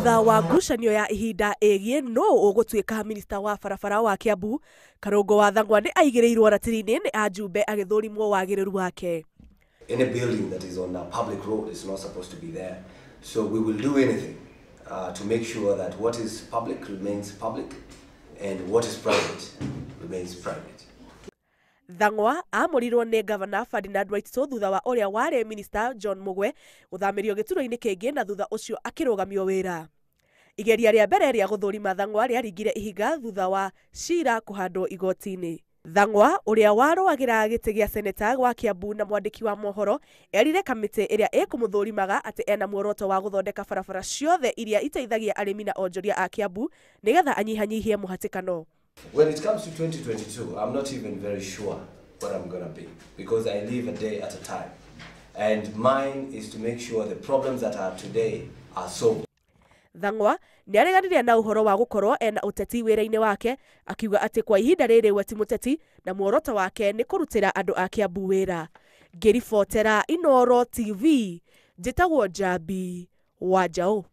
Thutha wa ngucanio ya ihinda ĩgiĩ nũ ũgũtuĩka minista wa barabara wa Kiambu, Karũngũ wa Thang'wa nĩ aigĩrĩirwo ratiri-inĩ nĩ ajumbe agĩthũrimwo wagĩrĩru wake. Any building that is on a public road is not supposed to be there. So we will do anything to make sure that what is public remains public and what is private remains private. Thang'wa amũrirwo nĩ ngavana Ferdinand Waititu thutha wa ũrĩa warĩ minista John Mugwe gũthamĩrio gĩturwa-inĩ kĩngĩ na thutha ũcio akĩrũgamio wĩra. Igeria rĩa mbere rĩa gũthũrima Thang'wa rĩaringire ihiga thutha wa cira kũhandwo igoti-inĩ. Thang'wa ũrĩa warũagĩra gĩtĩ gĩa seneta wa Kiambu na mwandĩki wa mohoro erire kamĩtĩ ĩrĩa ĩkũmũthũrimaga atĩ ena muoroto wa gũthondeka barabara ciothe iria iteithagia arĩmi na onjoria a Kiambu nĩgetha anyihanyihie mũhatĩkano. When it comes to 2022, I'm not even very sure what I'm going to be because I live a day at a time. And mine is to make sure the problems that are today are solved. Thang'wa nĩareganire na ũhoro wa gũkorwo ena ũteti wĩra-inĩ wake, akiuga atĩ kwa ihinda rĩrĩ we ti mũteti na muoroto wake nĩ kũrutĩra andũ a Kiambu wĩra. Ngĩribotera Inooro TV, njĩtagwo Njambi wa Njaũ.